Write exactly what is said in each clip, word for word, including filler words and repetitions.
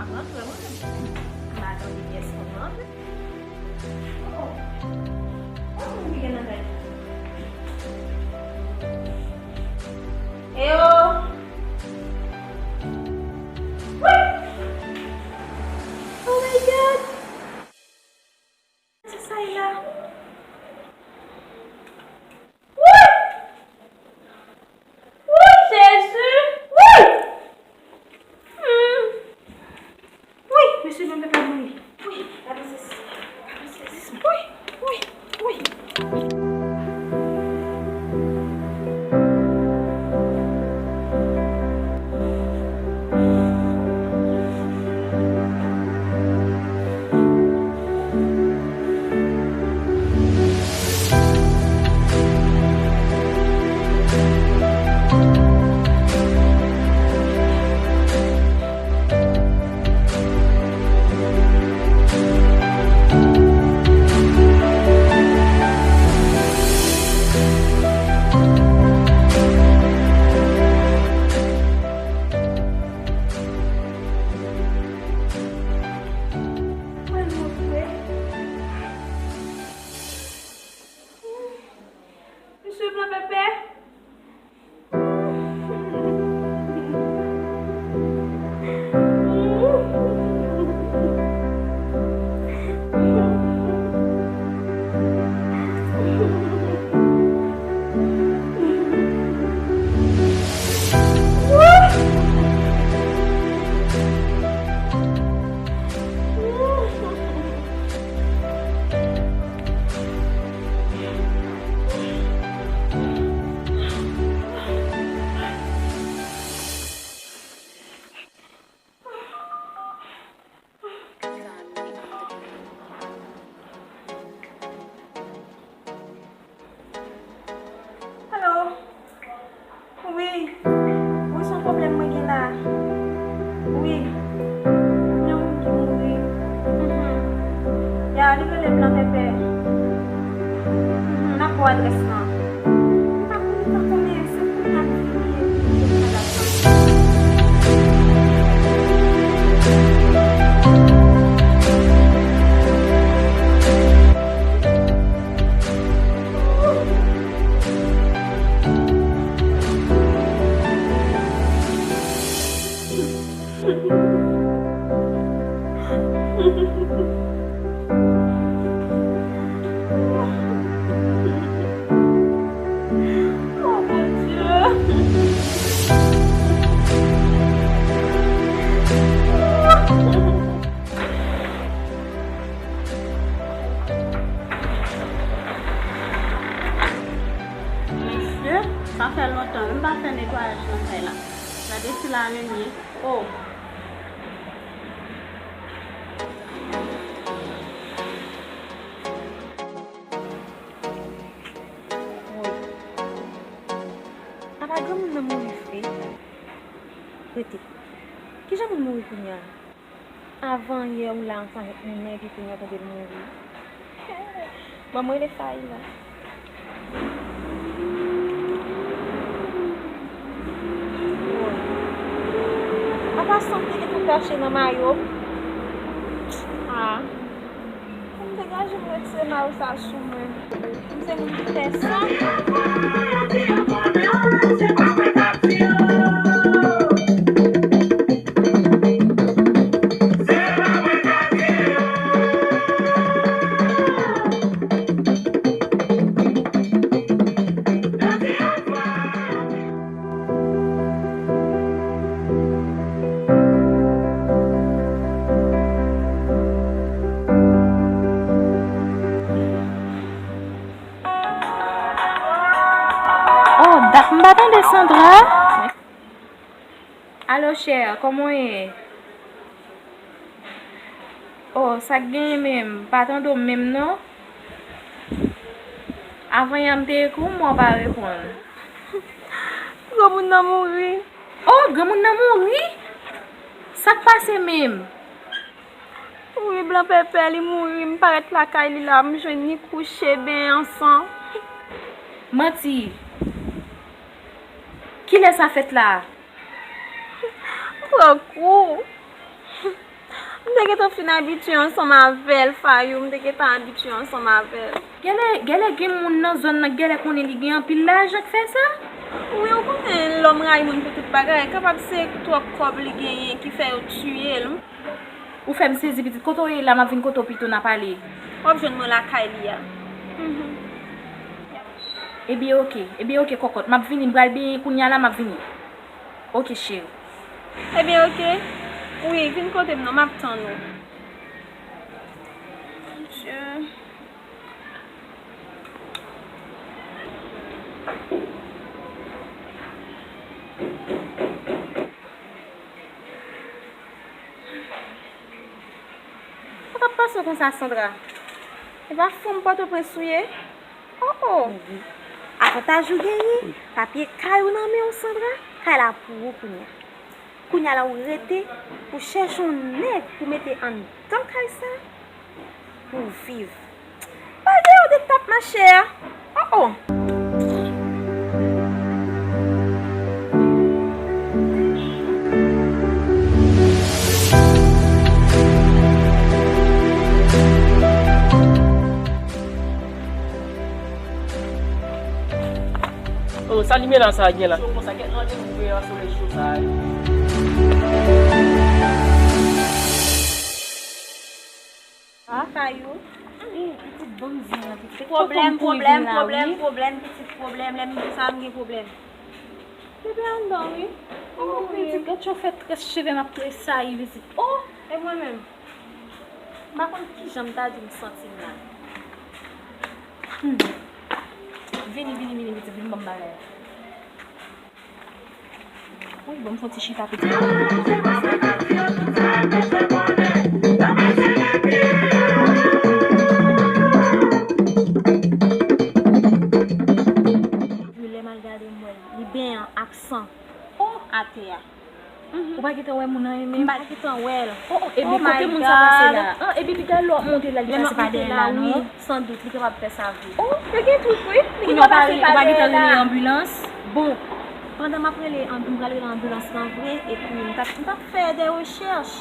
Ap rantre, mwen menm. M pa tande pyès mwen antre. Oh. Oh, moun ki gen nan kay. Eyo! Wi! Oh my God! Sa y la. Wi! Wi, Jezi! Wi! Hmm. Wi, mesye, mwen pèp la mouri. Wi, gade sesi. Gade sesi. Wi, wi, wi. Mesye Blan Pèpè. Alo? Wi. Wi, se yon pwoblèm mwen gen la. Wi. Gen yon moun ki mouri. Mhm. Ya, li rele Blan Pèpè. Mhm, n ap ba w adrès lan. M pa konnen, m pa konnen, se pou n al vini epi nou jwenn madanm nan. Oh, Bondye! Mesye, sa fè lontan wi m pa fè netwayaj nan kay la. Gade sila menm ye. Oh. Woy. Apa granmoun nan mouri vre? Rete. Kijan moun mouri kounye a? Avan yè ou la ansanm avèk moun nan epi kounye a tande l mouri. Ban m rele Faila. Apa san te gentan tache nan mayo m? Ah. Pou m degaje m retire mayo sa sou mwen. M se moun ki fè sa. Oh, dat m pa tande Sandra. Alo, chè, kòman w ye? Oh, sa k genyen menm? M pa tande w menm, non. Avan yè m te ekri w, men w pa reponn. Granmoun nan mouri. Oh, granmoun nan mouri? Sa k pase menm? Wi, Blan Pèpè, li mouri. M parèt lakay li la, m jwenn li kouche, benyen an san. Manti. Kilè sa fèt la? M pran kou. Gentan fin abitye ansanm avè l, Fayou, m te gentan abitye ansanm avè l. Gèlè, gèlè gen moun nan zòn nan, gèlè konnen li gen anpil lajan k fè sa? Wi, ou konnen lòm rayi moun pou tout bagay, kapab se twòp kòb li genyen ki fè yo tiye l. Ou fè m sezi, pitit. Kote w ye la, m ap vin kote w pito, n a pale. W ap jwenn mwen lakay li a. Mhm. Ebyen, oke. Ebyen, oke, kòkòt. M ap vini, m pral benyen kounye a la, m ap vini. Oke, cheri. Ebyen, oke. Wi, vin kote m non, m ap tann ou. Mon Dieu. Sa k ap pase w konsa, Sandra? E pa fanm Pòtoprens ou ye? Oh, oh. Avantaj ou genyen, papye kay ou nan men w, Sandra. Kay la pou ou kounye a. Kounye a la ou rete pou chèche yon nèg pou mete anndan kay sa pou w viv. Pa gen yon de tap, machè. Oh, oh. Oh, sa limena sa gen la? Cho konsa, gèt randevou mwen an, solèy cho sa a. Ah, Fayou. Ih, pitit, ban m di w, pitit. Pwoblèm, pwoblèm, pwoblèm, pitit, pwoblèm. Lè m di sa, m gen pwoblèm. Bebe anndan, wi. Oh, pitit, gad jan w fè très cheve m ap tresayi, pitit. Oh, e mwen menm. M pa konn kijan m ta di m santi m la. Hmm. Vini, vini, vini, pitit, vin ban m bagay. Wi, ban m fè yon ti chita, pitit. Wi, lè m al gade, m wè li benyen ak san. Oh, atè a. Mhm. Ou pa gentan wè moun nan, e menm? M pa gentan wè l. Oh, oh, epi kote moun sa pase la? Ah, epi piga lè w ap monte la, li pase pa dèyè la, non? Wi, sandout, li kapab fè sa vre. Oh, yo gen tout, wi. Li gentan pase pa dèyè la. Ou pa gentan rele anbilans? Bon, pandan m ap rele anbi-, m pral rele anbilans lan vre, epi m t ap, m t ap fè de rechèch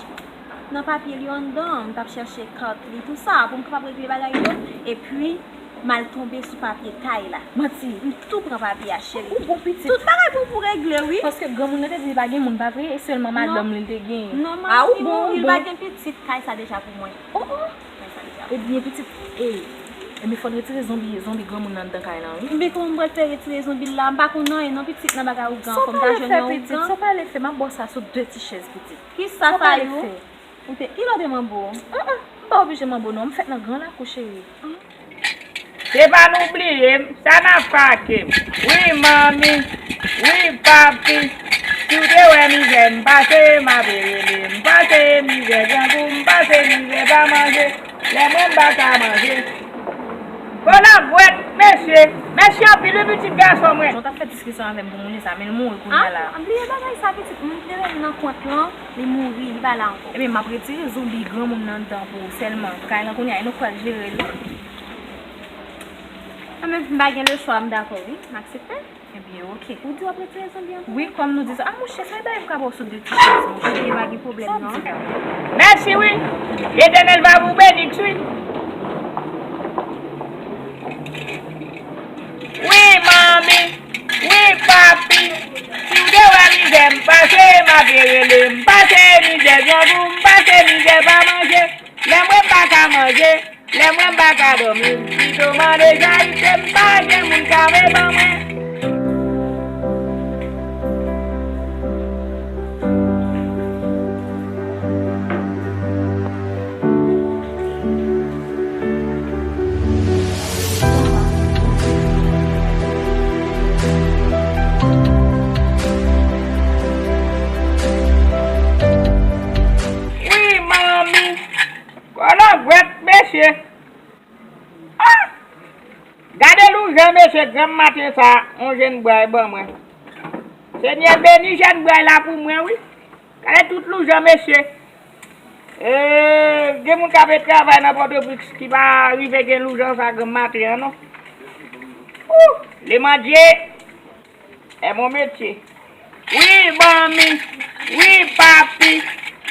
nan papye li anndan, m t ap chèche kat li, tou sa, pou m kapab regle bagay yo, epi m al tonbe sou papye kay la. Manti. M tou pran papye a, cheri. Ou bon pitit. Tout bagay pou, pou regle, wi. Paske granmoun nan te di li pa gen moun, pa vre? E sèlman madanm li te gen. Non, manti, li mouri, li pa gen pitit. Kay sa deja pou mwen. Oh, oh. Kay sa deja pou mwen. Ebyen, pitit, e, ebyen, fò n retire zonbi, zonbi granmoun nan anndan kay lan, wi. Men kòman m pral fè retire zonbi la? M pa konn anyen non, pitit, nan bagay ougan. Fò m ta jwenn yon ougan. Sa w pale fè, pitit? Sa w pale fè? M ap ba w sa sou de ti chèz, pitit. Kisa, Fayou? Ou te, kilè w te manbo? An, an, m pa oblije manbo non, m fèt nan gran lakou, cheri. Se pa nou bliye m, sa n ap fake m. Wi manmi, wi papi, si w te wè mizè m pase, m ape rele, m pase mizè grangou, m pase mizè pa manje, lè mwen m pa ka manje. Kolangwèt, mesye, mèsi anpil wi pitit gason mwen. Jan w t ap fè diskisyon avè m pou moun sa, men l mouri kounye a la. Ah, bliye bagay sa, pitit, moun ki te met nan kont lan, li mouri, li pa la ankò. Ebyen, m ap retire zonbi granmoun nan anndan pou ou sèlman. Kay lan kounye a, e nou k pral jere l. Mwen menm, m pa gen leswa, m dakò, wi, m aksepte. Ebyen, oke. Ou di w ap retire zonbi an? Wi, kòm nou di sa. A, monchè, se bagay m ka ba w sou de ti chèz, monchè. Ebyen, pa gen pwoblèm, non. Mèsi, wi. Letènèl va vous bénir, wi. Wi, manmi. Wi, papi. Si w te wè mizè m pase, m ape rele. M pase mizè grangou, m pase mizè pa manje. Lè mwen m pa ka manje. Lè mwen m pa ka dòmi, m pito mande charite, m pa gen moun k ap ban mwen. Wi, manmi. Kolangwèt, mesye. Ah! Gade loujan mesye granm maten sa, yon jenn bway ban mwen. Senyè beni jenn bway la pou mwen, wi. Gade tout loujan mesye. E, gen moun k ape travay nan Pòtoprens ki pa rive gen loujan sa granm maten an, non. Ou, lemandye. E mon metye. Wi, manmi. Wi, papi.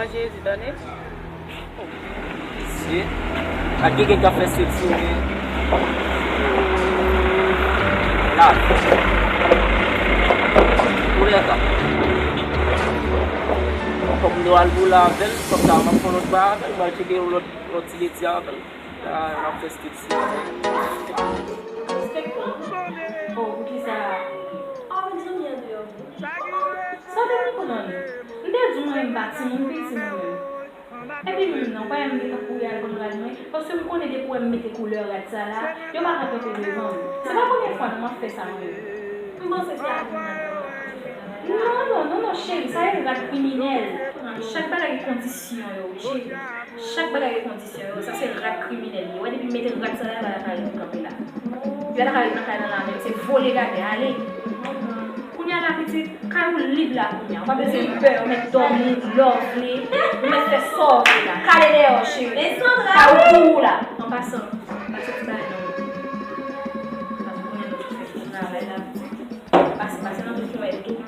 nan Jezi, tande. Mesye, ak gen gen k ap fè stil sou mwen. La. Koulè sa. Fòk m dwe al boule avè l, fòk sa m ap fè yon lòt bagay avè l, m al tcheke yon lòt, lòt ti leti avè l. La, l ap fè stil stil. Enspektè. Oh, poukisa? Ah, men zanmi andeyò vre. Sa w te konprann? M te di w mwen menm m pa timoun piti mwen menm. Epi menm nan, w pa wè m gentan kouri al pran rad mwen, paske m konnen depi w wè m mete koulè rad sa la, yo pa ka kanpe devan m. Se pa premye fwa non m ap fè sa mwen menm. Non, non, non, non, cheri, sa e rad kriminèl. Chak bagay gen kondisyon yo, wi, cheri. Chak bagay gen kondisyon yo. Sa se rad kriminèl li ye. Wè, depi m mete rad sa la, la, la, la, kanpe la. Yo ta ka ret nan kay nan la, men se vole gade, ale. Kounye a la, pitit, kay ou lib la kounye a. Ou pa bezwen pè, ou mèt dòmi, lè w vle. Ou mèt fè sa w vle la. Kale dèyè w, cheri. Men Sandra, kay ou pou ou la. An pasan, pase ti bagay nan men. Paske kounye a nou fè travay la, pitit. Pase, pase nan tout fè tou.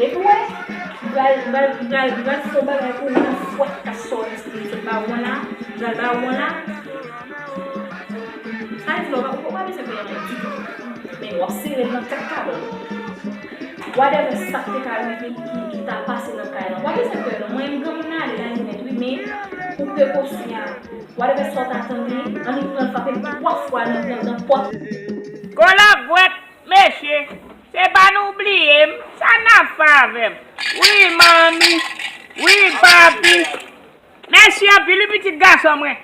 Epi wè, m pral, m pral, m pral, m pral fè yon bagay pou ou nan fwèt kay sa w espirityèl ba ou an la. M pral ba ou an la. Sa vle di la, ou pa, ou pa bezwen peye anyen ditou. Men w ap sere l nan tèt kabòl. Whatever sa k te ka rive ki, ki ta pase nan kay lan. W ap bezwen pè non. Mwen menm granmoun nan ale la li nèt wi, men pou prekosyon. Whatever sa w ta tande, annik pran l frape l twa fwa nan, nan, nan pòt. Kolabwèt, mesye, se pa nou bliye m, sa n ap fè avè m? Wi, manmi, wi, papi. Mèsi anpil wi pitit gason mwen.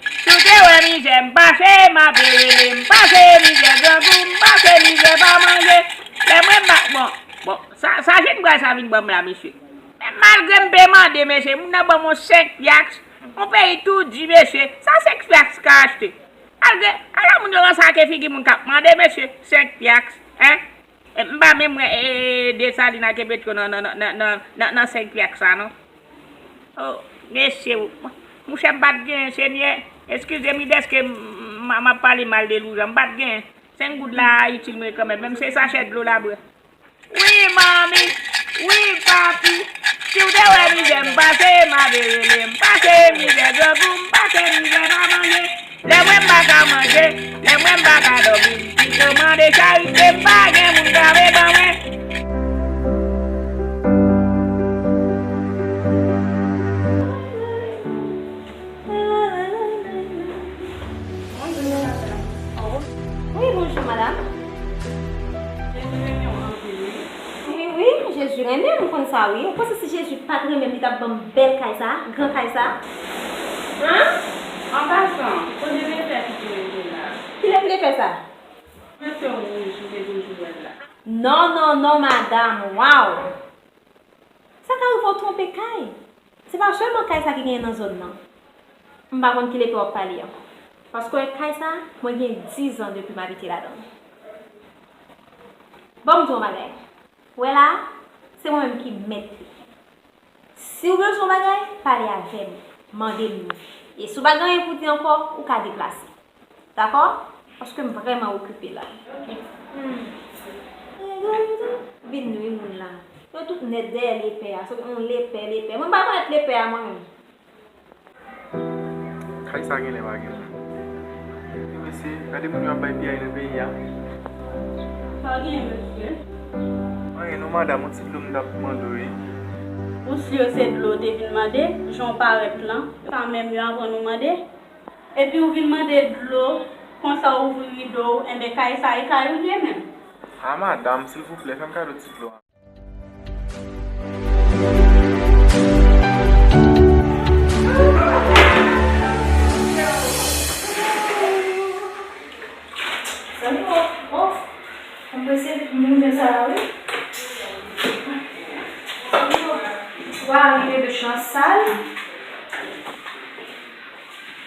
Si w te wè mizè m pase, m ape rele m pase mizè grangou, m pase mizè pa manje. Lè mwen m pa, bon, bon, sa, sa jenn bway sa vin ban m la, mesye. Men malgre m pe mande, mesye, moun nan ban m yon senk pyaks, yon peyi tou di, mesye, sa senk pyaks ka achte? Malgre, ala moun yo ranse ak figi moun k ap mande, mesye, senk pyaks, en? E m pa menm wè, e, e, Desalin ak Petro nan, nan, nan, nan, nan, nan, nan senk pyaks sa, non. O, mesye, mouche m pa t gen, Senyè, eskize m wi dèske m, m, m ap pale mal de Loujan, m pa t gen. Senk goud la itil mwen kanmenm, menm se sachè dlo la bwè. Wi, manmi, wi, papi, si w te wè mizè m pase, m ape rele m pase mizè grangou, m pase mizè pa manje. Lè mwen m pa ka manje, lè mwen m pa ka dòmi, m pito mande charite, m pa gen moun k ape ban mwen. Bonjou, madanm. Wi, bonjou, madanm. Jezi renmen w anpil, wi. Wi, wi, Jezi renmen m, m konn sa, wi. Ou panse si Jezi pa t renmen m, li t ap ban m bèl kay sa, gran kay sa? An? An pasan, kote lepè ki te rete la? Ki lepè sa? Mete w wouj, ou te toujou wè l la. Non, non, non, madanm, waw! Sa ka rive w twonpe kay. Se pa sèlman kay sa ki genyen nan zòn nan. M pa konn ki lepè w ap pale an. Paske w wè kay sa, mwen gen dizan depi m abite ladan l. Ban m di w yon bagay. Ou wè la a, se mwen menm ki mèt li. Si w bezwen yon bagay, pale avè m, mande m li. E si w pa gen anyen pou di ankò, ou ka deplase. Dakò? Paske m vrèman okipe la. Hmm. Vin nwi moun la. Yo tout nèt dèyè lepè a. Se yon lepè, lepè. Mwen pa konèt lepè a mwen menm. Kay sa genlè pa gen moun. Mesye, gade moun yo ap bay piyay nan peyi a. Sa w genyen, mesye? Anyen non, madanm, yon ti dlo m t ap mande w, wi. Ou si se dlo w te vin mande, jan w parèt lan, sa menm yo aprann ou mande? Epi ou vin mande dlo, konsa w ouvri rido w, enben kay sa e kay ou l ye menm. A madanm, silvouplè, fè m kado ti dlo a. Salut, oh, oh. Mwen prese pou m rive sa la, wi. Wa rive de chan sal.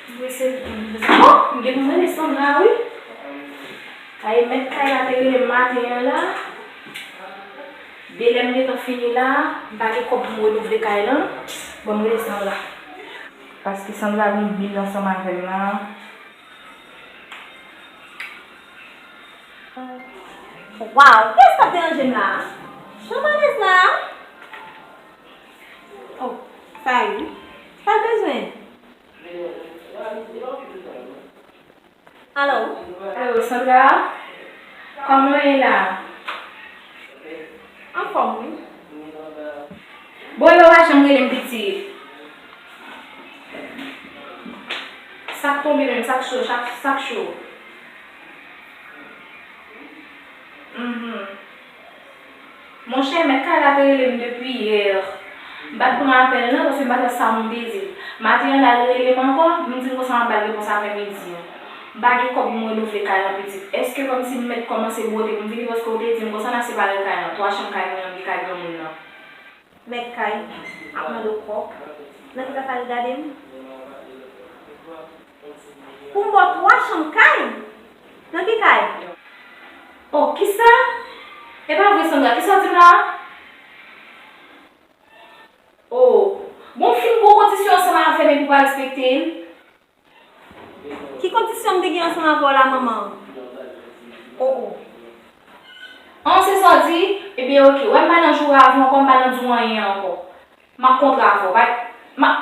Mwen prese pou m rive sa. Oh, m gen pou m rele Sandra, wi. Ay, mèt kay la te rele m maten an la. Delè m gentan fini la, m pa gen kòb pou m renouvle kay lan. Bon, m rele Sandra. Paske Sandra gen yon bil ansanm avè m la. Waw, kiyès k ap deranje m la a? Jan m alèz la a? Oh, sa wi. Pa bezwen. Alo? Alo, Sandra? Kòman w ye la? Anfòm, wi. Bon, yo pa janm rele m piti. Sa k tonbe menm, sa k cho, sa k, sa k cho. Mhm. Monchè, mèt kay la te rele m depi yè. M pa t pran apèl nan, paske m pa t wè sa moun te di. Maten an la, l rele m ankò, m di l konsa m ap ba l repons aprèmidi an. M pa gen kòb pou m renove kay lan pitit. Èske kòmsi m mèt kòmanse bwote pou m vini paske w te di m konsa n a separe kay lan, twa chanm kay mwen an gen kay granmoun nan. Mèt kay ap mande w kòb. Nan ki kaka l gade m? Pou m ba w twa chanm kay? Nan ki kay? Oh, kisa? E pa vre, Sandra, kisa w di m la? Oh, bon, fin pran kondisyon ansanm avè m epi w pa respekte l. Ki kondisyon m te gen ansanm avè w la, manman? Oh, oh. An, se sa w di? Ebyen, oke. Wè, m pa nan joure avè w ankò, m pa nan di w anyen ankò. M ap kontre avè w, pa, m ap,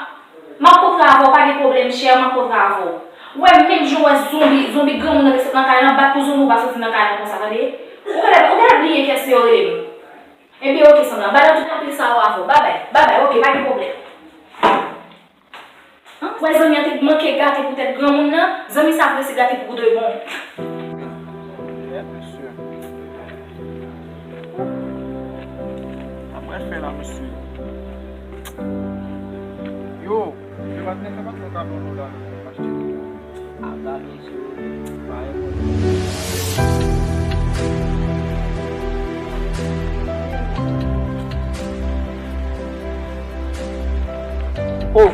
m ap kontre avè w, pa gen pwoblèm, chè, m ap kontre avè w. Ou wè, menm jan w wè zonbi, zonbi granmoun nan te sot nan kay lan, bat pou zonbi w pa soti nan kay lan konsa, tande? Ou genlè, ou genlè bliye kiyès se yo rele m. Ebyen, oke, Sandra, m pa nan tout anpil sa yo avè w. Babay, babay, oke, pa gen pwoblèm. An, ou wè zanmi an te manke gate poutèt granmoun nan, zanmi sa prese gate pou de bon. Kèt, mesye. Sa pral fè la, mesye. Yo, yo, patnè, sa pa t yon kado nou la, nou achte. Apa, mesye, pa reponn. Oh.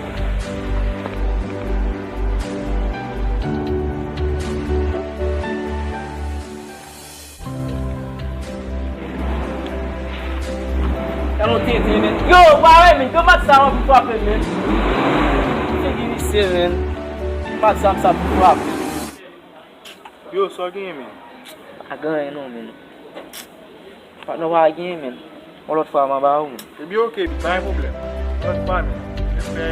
Talon tenten, men. Yo, pare, men. Ke mat sa w ap frape, men. Figi misye, men. Mat sa, sa ap frape. Yo, sa w genyen, men? Pa gen anyen, non, men. Pa, non, pa gen, men. Yon lòt fwa, m a ba ou, men. Ebyen, oke, pa gen pwoblèm. Yon lòt fwa, men. Respè.